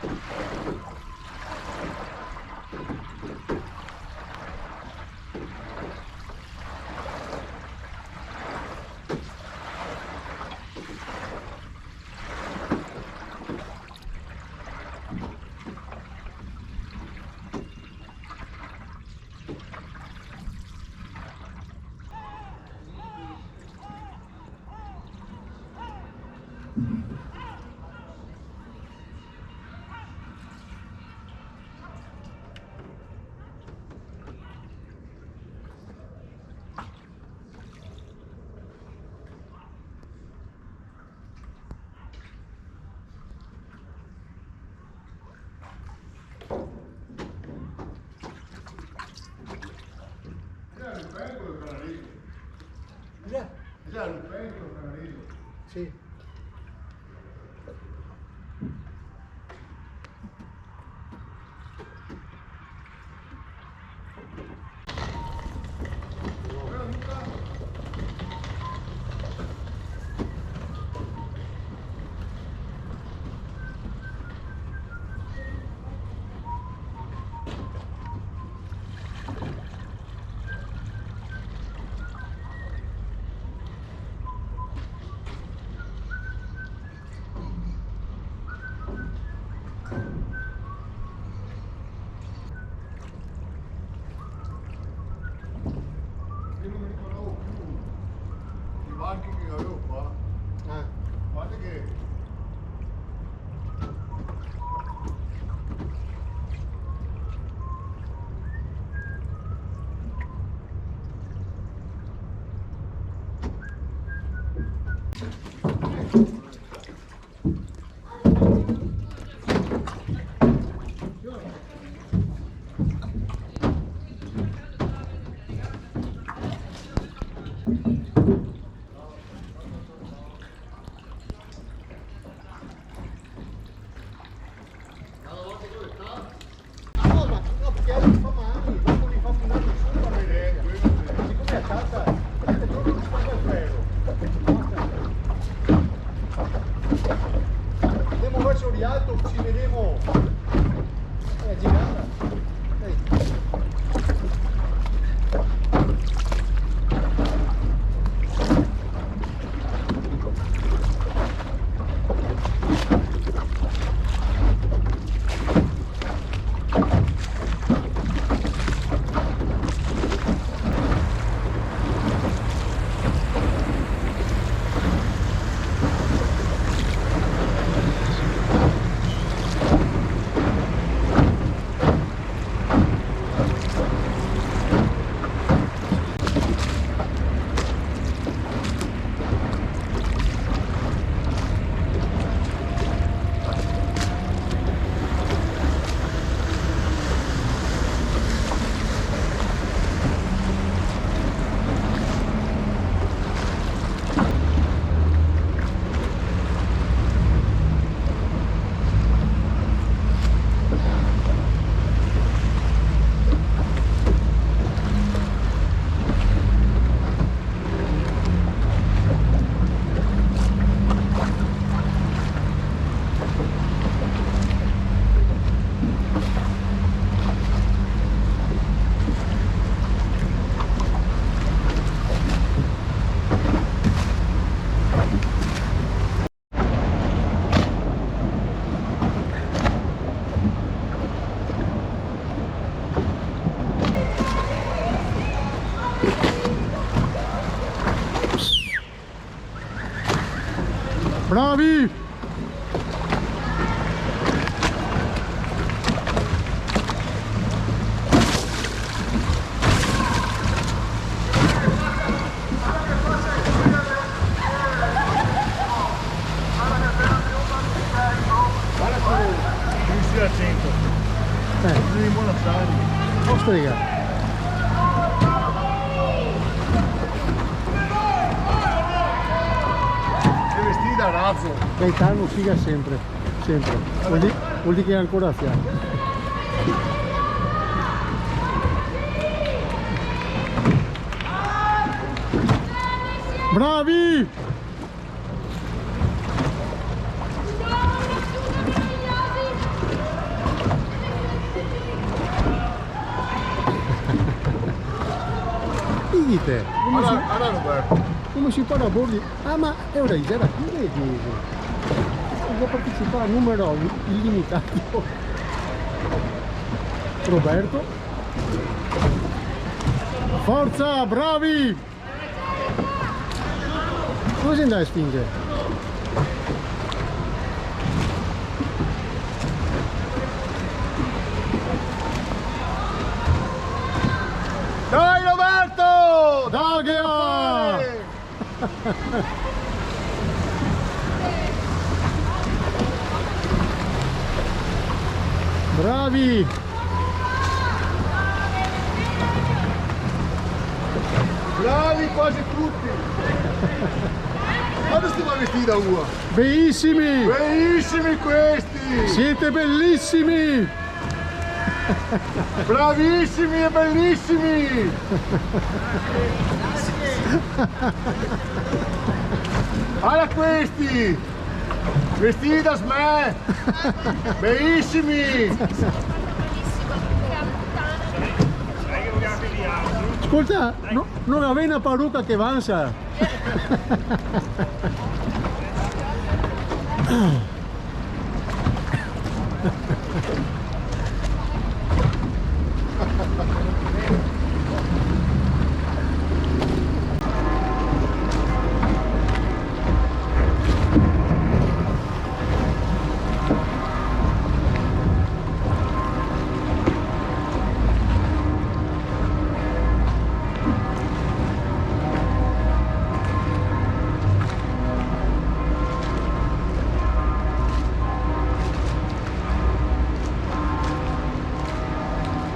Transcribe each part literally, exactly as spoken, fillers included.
Cos'è? Sì. Io non mi ricordavo più i banchi che avevo qua. Ah. Guarda che No, ma no, parché li fa male, dopo li fa finire nesuni, ma vedi, sicome la casa, eh, dopo ci sta quel fero. Andemo verso Rialto, ci vedemo. Eh, girata. Ehi. Bravi! Guarda solo Cristian al centro. Eh. Lui in Buenos Aires. Ostrega. Xe vestì da razo. Gaetano figa sempre, sempre. Vol dir, vol dir che ga ancora fiato. Bravi! Dite, come si, alora, Roberto, come si para a bordi? Ah, ma e ora i sarà qui, vedi? Io partecipo a numero illimitato. Roberto. Forza, bravi! Dove si andà a spingere? Dai, Roberto! Dai, che va! Bravi! Bravi quasi tuti! Guarda sti vestiti da uva! Belisimi! Belisimi questi! Siete belisimi! Bravissimi e bellissimi! Guarda questi! Vestiti da sme! Bellissimi! Scolta, no, no gavè na paruca che vansa?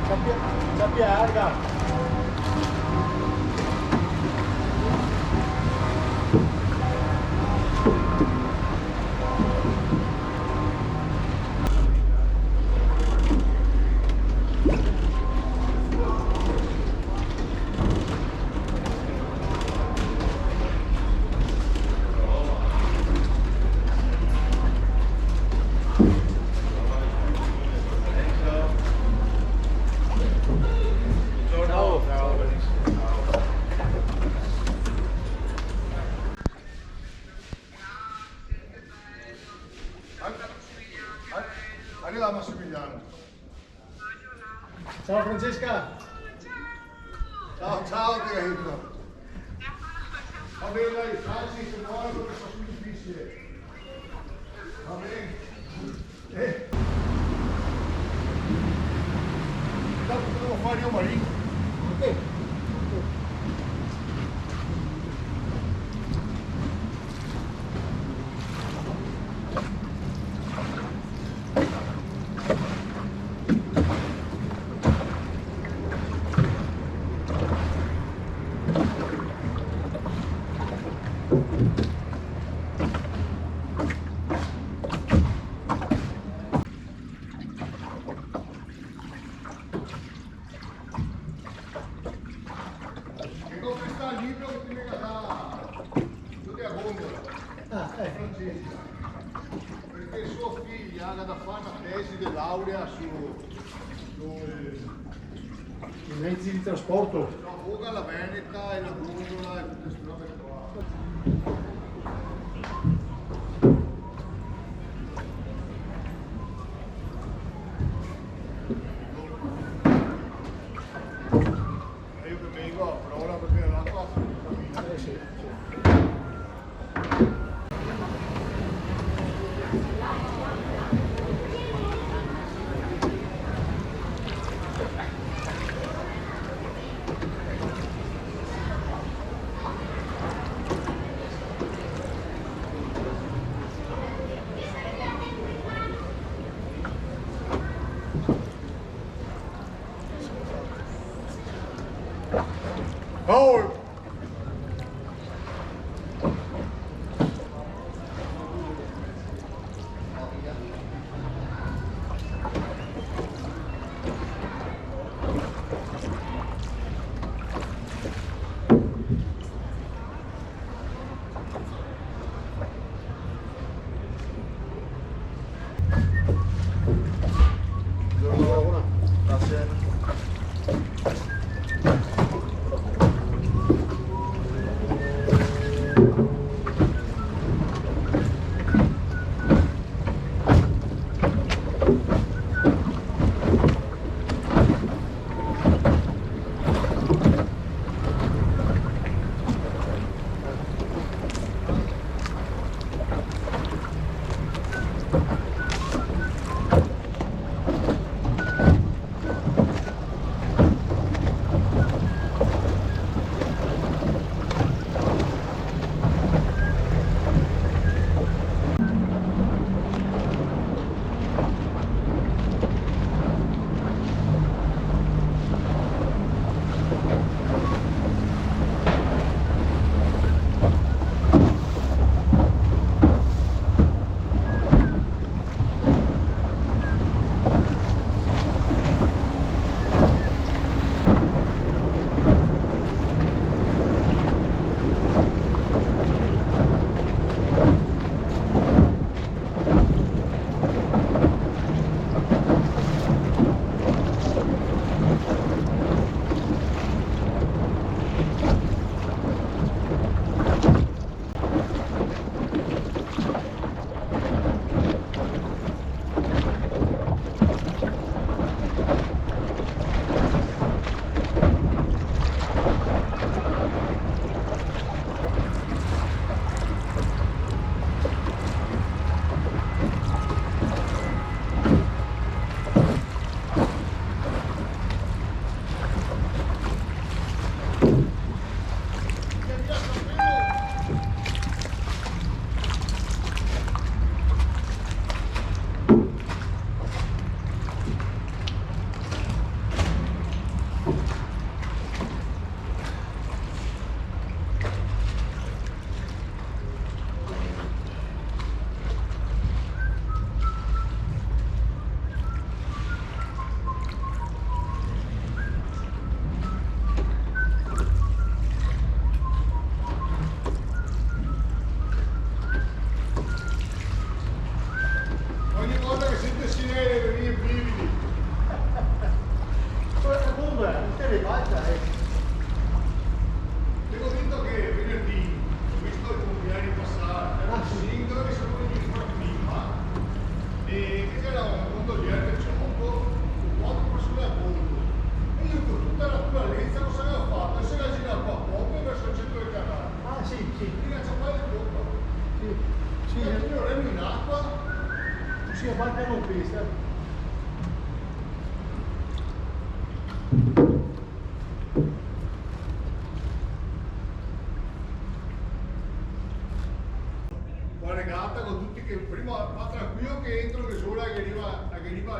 Sappia, sappia, arga. Arriva Massimiliano. Ciao Francesca. Ciao, ciao, ti dico. Va ben, dai, Franci, se muore perché sto sul difficile. Va ben. Eh. Dopo devo fare io, Marino. Ok. E co questo libro che ti me ga dà, su de la gondola, ah, eh, Francesca, perché sua figlia ga da fare una tesi de laurea su, su, eh, i mezzi di trasporto. No, Voga la Veneta e la gondola e tute ste robe qua. Gol! Buongiorno. Grazie.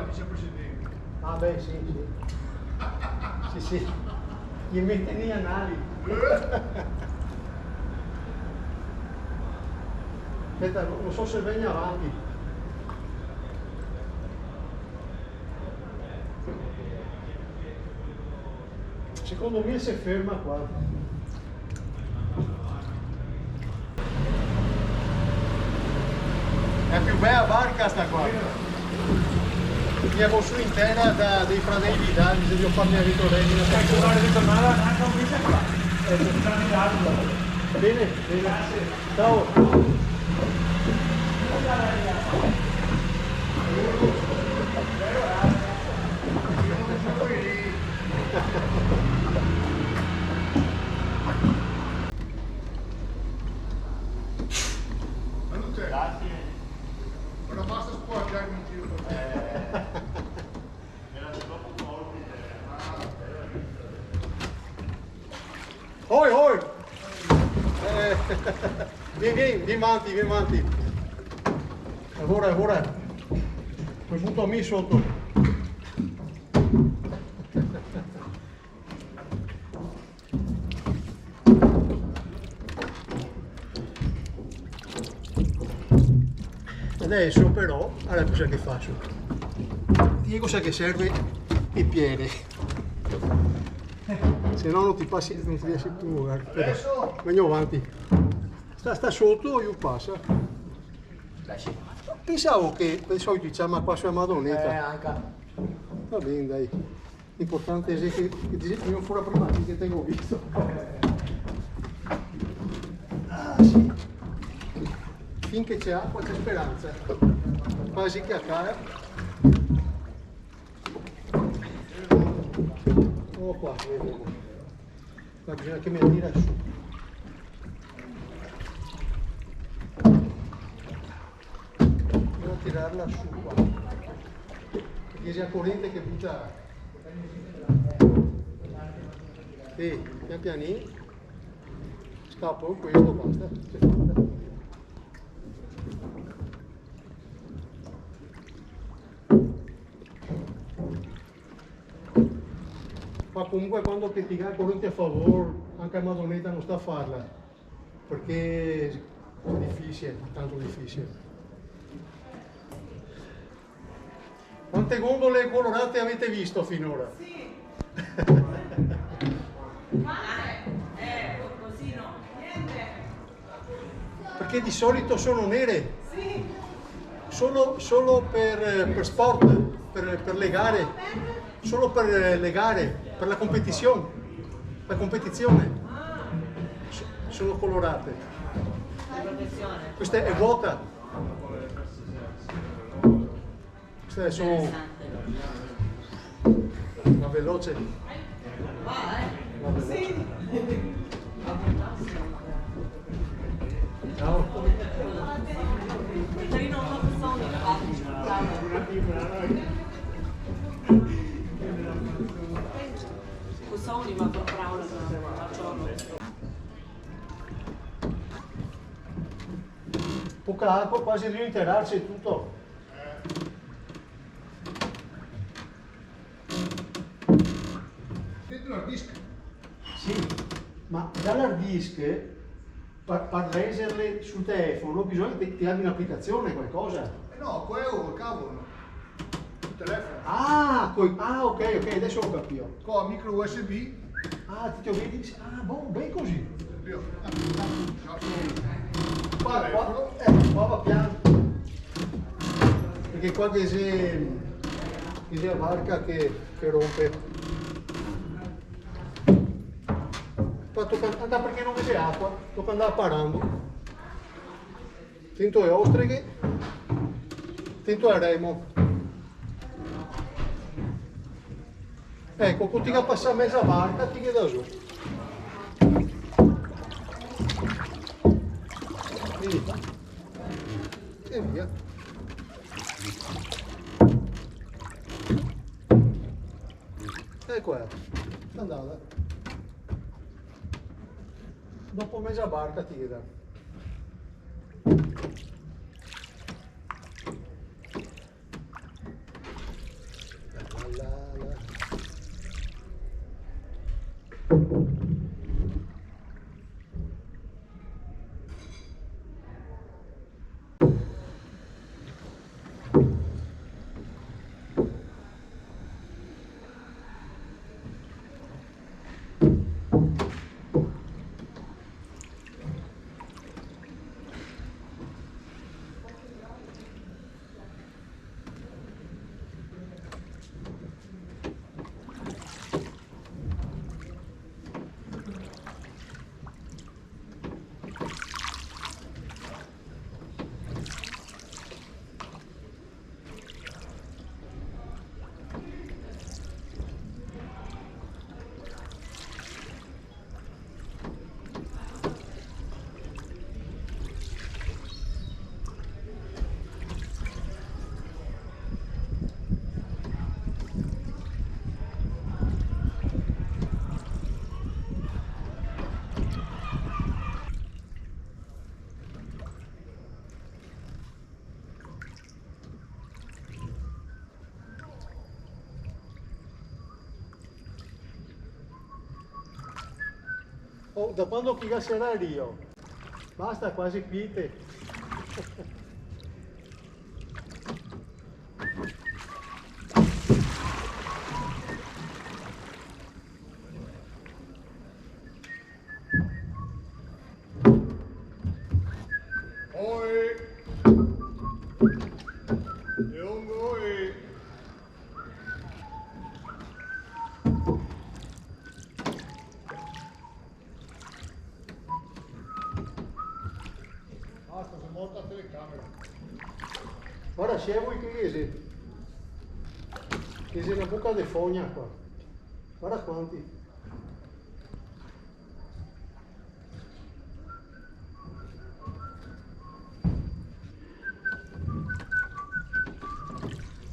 Vicepresidente. Ah, beh, sì, sì. Sì, sì. Gli mette nei anali. Aspetta, no so se vegna avanti. Secondo me se ferma qua. Xe la più bela barca sta qua. Che la go su in tera da, dei fradei Vidal, se devo farmi la ritornata. Ecco, guarda, ritornava anche un mese qua. Ecco. Bene, bene. Grazie. Ciao. Salute. Grazie. Però basta sporcarmi in giro. Eh. Oi, oi! Eh, vien, vien, vien vanti, vien vanti. Alora, alora. Me buto mi soto. Adeso però, varda cosa che faso. Ti cosa che serve e piere. Se no no ti pasi, no ti riesi più, varda. Però, vegno vanti. Sta, sta soto, lu pasa. Dai, sì. Pensavo che, de solito, diciamo, qua su la Madoneta. Eh, anca. Va ben, dai. L'importante xe che, che ti vegni fora prima, che te go visto. Ah, sì. Finché c'è acqua c'è speranza. Quasi che a cara. Oh, qua, vedi. Qua bisogna che me la tira su. Devo tirarla su qua. Parché xe la corente che buta. Sì, pian pianin. Scapo questo, basta. Xe fata. Ma comunque quando te tira la corente a favor, anca la Madoneta no sta farla, parché xe difisie, tanto difisie. Quante gondole colorate avete visto finora? Sì. Quante? Eh, così no. Niente. Parché de solito sono nere. Sì. Solo, solo per, per sport, per, per le gare. Solo per le gare, per la competizione. La competizione. Ah. S-, sono colorate. Questa è vuota. Queste sono... Interessante. Va veloce. Va, eh? Va veloce. Sì. Ciao. Petrino, no so se sono qua. Ciao. Cosa oni, ma per parola, no, faccio. Poca acqua, quasi drio interarse e tuto. Dentro l'hard disk? Sì, ma da l'hard disk, par, par leserle sul telefono, bisogna che ti abbia un'applicazione, qualcosa. Eh no, quel xe el cavo, no? Sul telefono. Ah, coi, ah, ok, ok, adeso go capìo. Co micro U S B. Ah, ti te lo vedi? Ah, bon, ben cusì. Io. Qua, qua, eh, qua va pian. Parché qua ghe xe, ghe xe la barca che, che ronpe. Qua toca, anca parché no ghe xe acqua, toca ndar parando. Tento le ostreghe, tento el remo. Eco, co ti ga pasà meza barca, ti ghe dà zo. Vedi? E via. Eco, eh. Andata. Dopo meza barca ti ghe dà. Oh, da quando che i ga serà el rio? Basta, quasi pite. Oe! E ongo, oe! Basta, xe morta la telecamera. Varda, xe voi che ghe xe, che xe na boca de fogna qua. Varda quanti.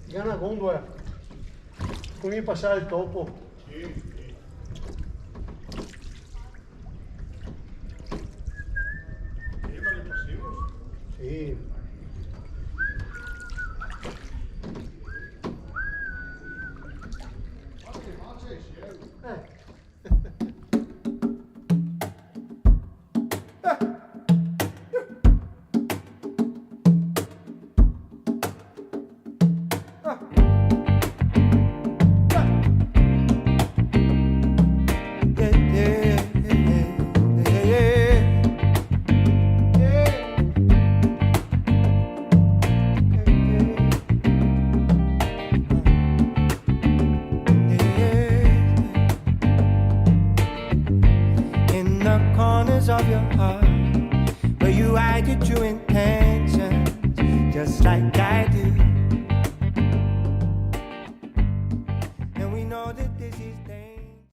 Ghe xe na gondola. Come pasar el topo. Sì, sì. Prima che pasemos? Sì. Varda che marcia che xe. Eh. In the corners of your heart, where you hide your true intentions, just like I do.